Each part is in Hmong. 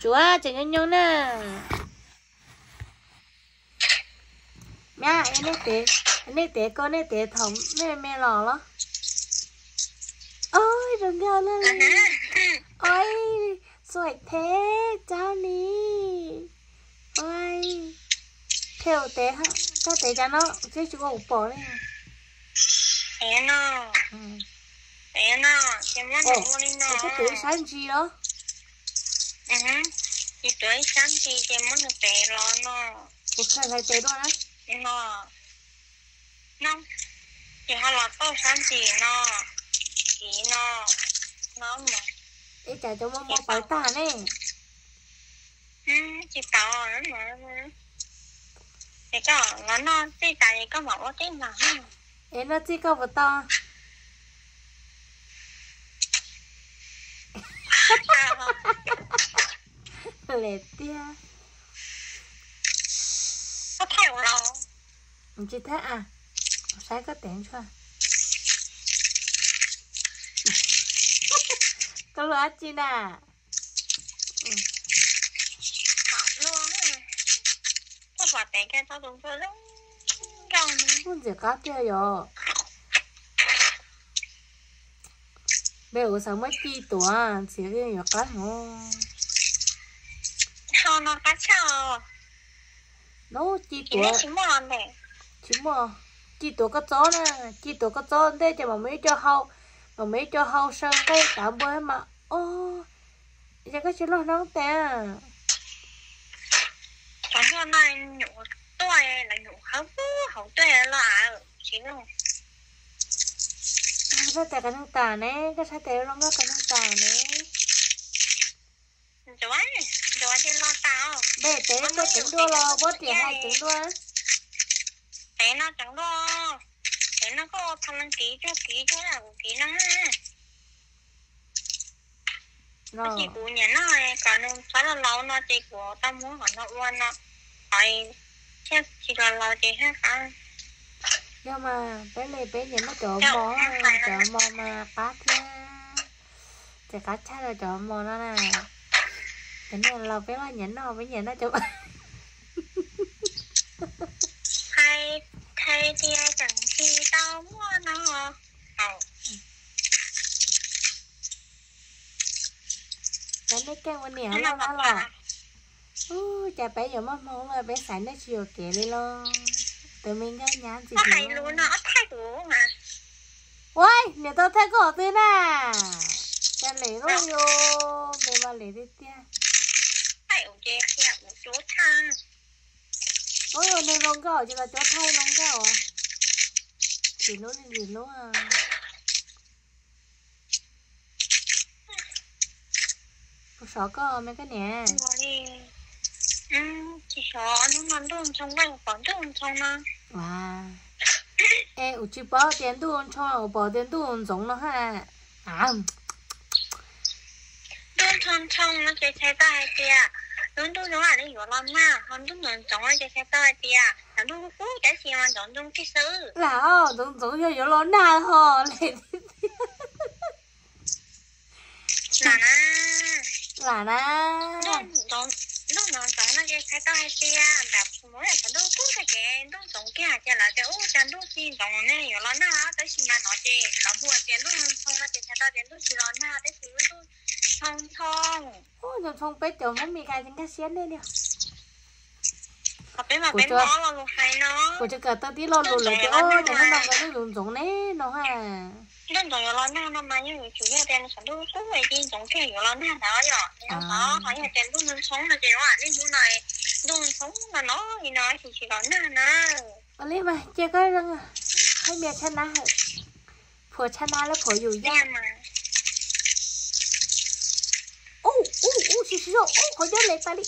Tsuav tseem nyob nyob na. Nyab, nej tev koj nej tev thaum nej me los los? Oj, zoo nkauj loj li. Oj, xuaim thiab, tsab ni. Oj, thiaj ua tev, koj tev cas no thiab tsis ua kuv pom li. Koj tev ib sab ntsis los? Kuv kha hlais tes dua na. Ces ho los tau sab ntsis no, kiv no, no. Ib cas cov muaj muaj pawv tag ne. Tsis tau, es koj los noj txij tas es koj mam ua teb mas. Es noj txij koj puas tau? Lem tiag. Tsis thab a, saib koj tev ntsuag. Koj luaj dab tsi na? Muaj ntxim qab tiag yom. Peb ua xav muab ci tuav ntxiv yuav qab heev. Nub ci tuav, tsis muaj, ci tuav koj txob na, ci tuav koj txob ntej ces mam mus ib co hau, mam mus ib co hau saw nqaij tav npua mas. Os, yog koj tsis loj hnub tes. Cov npua no nyuam tuaj, lawv nyuam khawb hauv tuaj los tsis loj. Koj saib tes qas neeg tas ne, koj saib tes zoo nkauj qas neeg tas ne. Npej tes koj ceev dua los muab riam hais ceev dua. Tes no ceev dua, tes no koj ua pha leej kiv cuag kiv cuag kuv kiv no. Tab sis kuv nyiam noj, kom nws txhob laus laus no ces kuv tau muab qhov no ua no, qhov thiaj tsis laus laus ces thiaj qab. Yog mas, peb li peb nyiam noj cov mos, cov mos mas qab thiab. Ces qab tshaj rau cov mos no na. Cov niag laus peb los nyiam noj, peb nyiam noj cov. Hais, hais tias tseem tsis tau muaj no. Cov nej keej ua niam loj no los. Ub, cas peb yuav muaj hmoo los peb xaiv nej tsis yuam kev li los. Tus me nkauj nyab ntxim hlub. Ua, niam tau thaij koj qhov twg na? Cas lem loj li, me mas lem tiag tiag. Ua, nws zoo nkauj ces los cuab thaij zoo nkauj. Ntxim hlub li ntxim hlub. Kuv sov koj me koj niam. Tsis sov, hnub no ntuj ntshoo, pom ntuj ntshoo no. Es kuv tsis paub tias ntuj ntshoo, kuv pom tias ntuj ntxoov no ha. Ntuj ntshoo ntshoo no ces txhais tau hais tias lub ntuj zoo li yuav los nag, ho ntuj ntxoov ntxoov no ces txhais tau hais tias cov ntuj kub kub tab sis mas ntxoov ntxoo kiag xwb. Lam, ntxoov ntxoov yog yuav los nag ho li. Lam na. Ntuj ntxoov ntxoov no ces txhais tau hais tias nram mus yog cov ntuj kub tag ces ntuj ntxoov kiag ces lawv tias ub cas ntuj tsis ntxoov ne yuav los nag, tab sis mas no ces lawv hu tias ntuj ntshoo no ces txhais tau tias ntuj tsis los nag tab sis ntuj ntshoo ntshoo. Ntshoo ntshoo peb cov Hmoob Mes Kas ces nkag siab nej li. Kuv tsis kawm tau tib lo lus lawv tias ub cov Hmoob no nkawd ntuj ntxoov ntxoov ne no ha. Ntuj ntxoov yuav los nag no mas yog yuav tsum yog tias nws sawv ntuj kub es ci ntxoov kiag yuav los nag ntawd yom. Ho yog tias ntuj ntshoo no ces ua li hnub no ntuj ntshoo no no li no tsis tsis los nag na. Ua li mas cia koj zoo, haj mia tshaj na, phuas tshaj na lawm phuas yus yaj. Ub ub ub, tsis tsis zoo, ub qhov nyob lem tas li.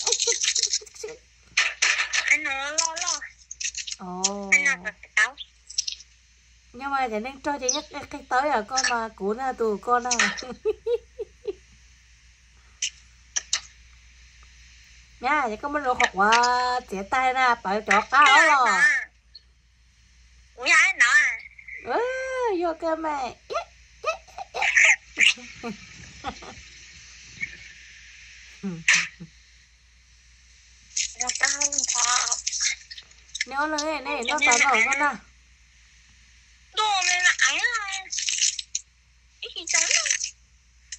Nyob mas cov neeg rog ces yeej qig tau yam koj mas kuv na tus koj na. Nyab, ces koj muab lub qhov quav txiav tag na pawv cov qab os los. Yuav kawg mas. Neb ob leeg ne, noj tas noj koj na. Ib tsis tau noj,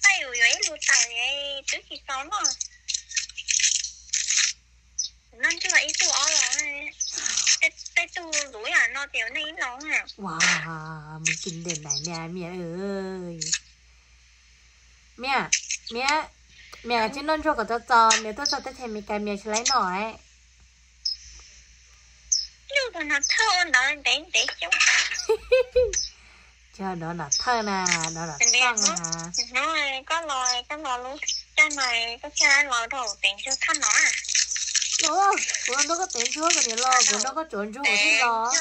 tej yus yuav ib lub taws twb tsis tau noj. Noj ntsuag ib tug ob los, tej tug luv yam no ces nej ib los. Ua, mus tsis ntev nais niag Mia. Mia, Mia, Mia tsis noj ntsuag kom txog txog, Mia tuaj txog teb chaws Amelikas Mia tsis laib noj. Ntawd ntev ntev xyoo. Cog dov nam thawj na, dov nam thawj na. Hnub koj los, koj los lub caij no koj thiaj los rau tev ntsuag thaj no. Kuv los nrog koj tev ntsuag, kuv niam los kuv nrog koj tsuav ntsuag kuv thiaj los.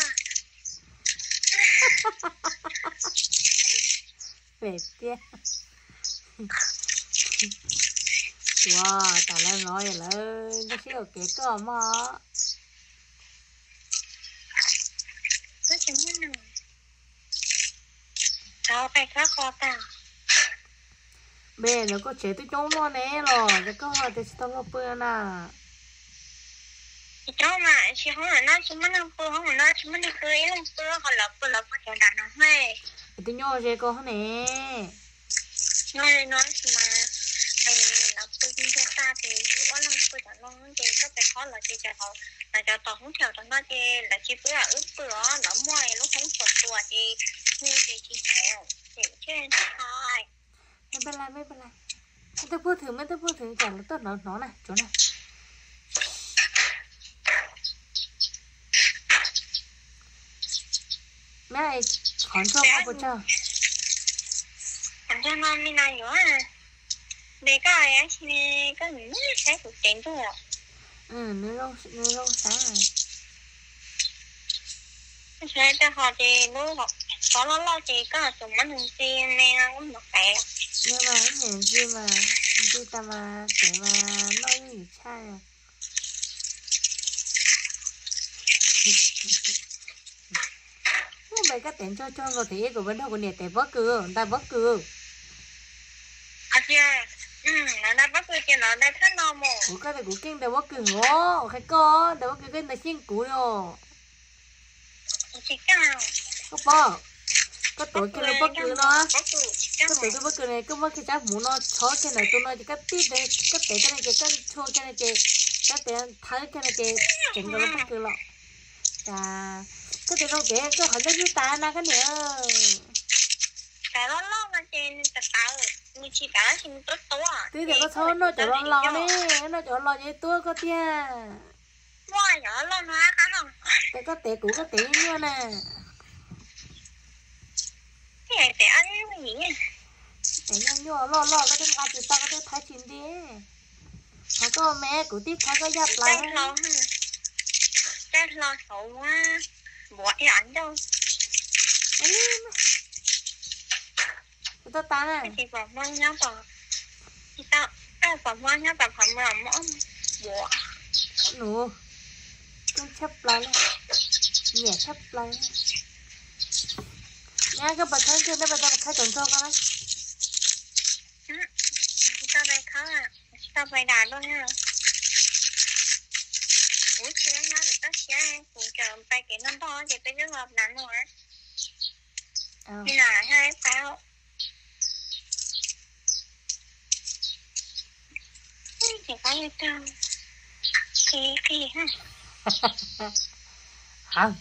Lem tiag. Ua, tas lawv los lawv ntsib ua kev koj mog. Npe no koj tsev twb coob luaj ne los ces koj ho tias tsis tau luag pw na. Tsis coob mas, tsis hoob no tsis muaj neeg pw, hoob no tsis muaj neeg pw, ib leeg pw ho lawv pw lawv pw cov nram no. Twb nyuaj ze koj ne. Nyuaj ze no tab sis mas lawv pw ntsuag tag ces wb ob leeg pw cov no ces koj pem qhov los ces cov, lawv cov tos hoob chaw cov no ces lawv tsis pw, wb pw os, lawv muaj lub hoob puas tuas ces hu ces tsis hais ces tsis hais. Mej paj lais, mej paj lais, mej tuaj pug thwm, mej tuaj pug thwm tsam lawv tuaj hnov hnov na tsuav na. Mej, qhov ntsuag koj puas tsawg? Qhov ntsuag no me na yuav, npe koj, koj saib kuv cev ntsuag. Nws zoo saib. Saib tej ho ces lub qhov loj loj ces koj tus muab nws ntxi me no mus qev. Nws mas ib niam ntxi mas, ntxi tas mas cev mas noj yeej yim tshaj. Ub, npe koj tev ntsuag cog nkaus tes ib kuv npawg nrog kuv niam tev pob kws, ntais pob kws. Kuv koj tias kuv keej ntais pob kws os, qhia koj ntais pob kws koj ntais xyeej kuv li os. Koj paub, koj tuav kiag lub pob kws no, koj tuav kiag pob kws no, koj muab kiag tsab hmuv no tshov kiag ntawm tus no ces koj tib, koj tev kiag no ces koj ntshua kiag no ces koj tev thawb kiag no ces tseem nkaus lub pob kws los. Cas koj tias zoo ces koj qhov ncauj nyuj tas na koj niam. Twb tias koj txhob noj cov los los ne, noj cov los los ces tuab koj tiag. Ces koj tev kuv koj tev nyuaj na. Tev nyuaj nyuaj loj loj koj twb nqa tsis tau koj twb thawb tsis nti. Qhov koj me kuv tib thawb koj yaj plaws. Kuv tuaj tas na. Nus, coob tshaj plaws li, nyiam tshaj plaws. Nyab koj pais khawb kiag, nej pais tau pais khawb cov ntsuag ko na. Qhov,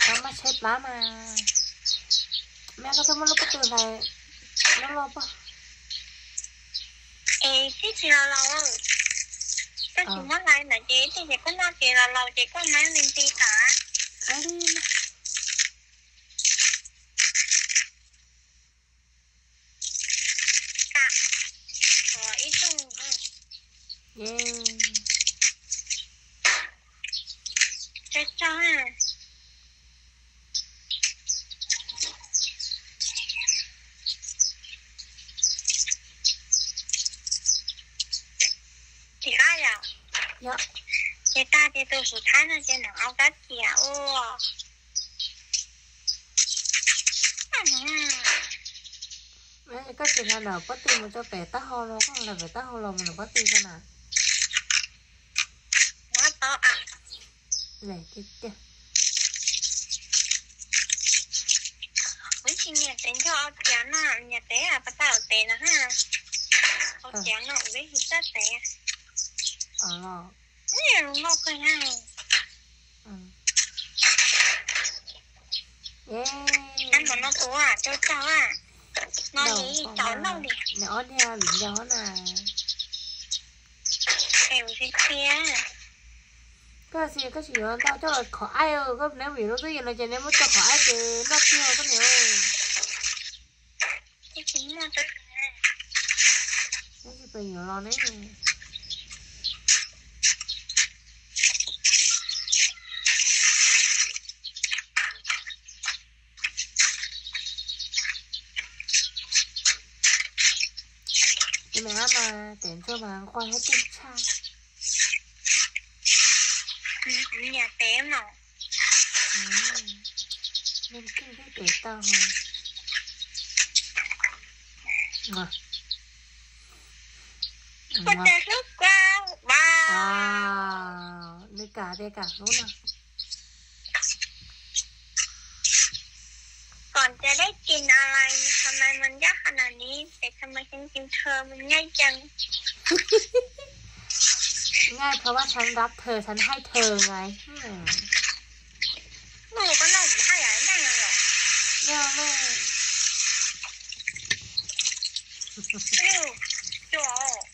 koj maj tshaib plab mas. Mej koj twb muab lub pob kws hlais loj loj pob. Es tib tsis los laus, koj tsis muab hlais ntawd ces tib ces koj noj ces los laus ces koj mam li nti tas. Ib tug. Tso tso. Tim qab yom? Ces tag ces tus xub thawj no ces nws au kab ciam ua. Koj tsis hais ntawm pob tw mus rau pem taub hau los, koj hais pem taub hau los mus ntawm pob tw ko na. Ua tau a. Tiag tiag. Kuv tsis nyiam tes nrog au tiav no, nyiam tes pas tas ua tes no ha. Au tiav no ua ib hu txaj tes. Los no kawg na. Ab, mas no tus cau cau a, no yog ib tau noj li. Nws ob niag vim ncaus na. Es ua si tiag. Koj tsis, koj tsis yuav ntau coj los khov aib, koj neb vim lub twb yog no ces neb muab coj khov aib ces noj tiag koj niam. Neb tsis pes yuav los ne. Tus me ab mas tes ntsuag mas nquag thiab keej tshaj. Nyiam tes no. Nws keej thiab tes tau. Ua tes hlub kua va. Nws kam tias kam hlub no. Còn trời đất trên online sao mai mình dắt Hà Nội đi, tại sao mai không chịu thơ mình ngay chừng. Ngayเพราะว่าฉันรักเธอ ฉันให้เธอไง Ui, con noj cũng hay à, nang rồi. Nang rồi. Ui, chua.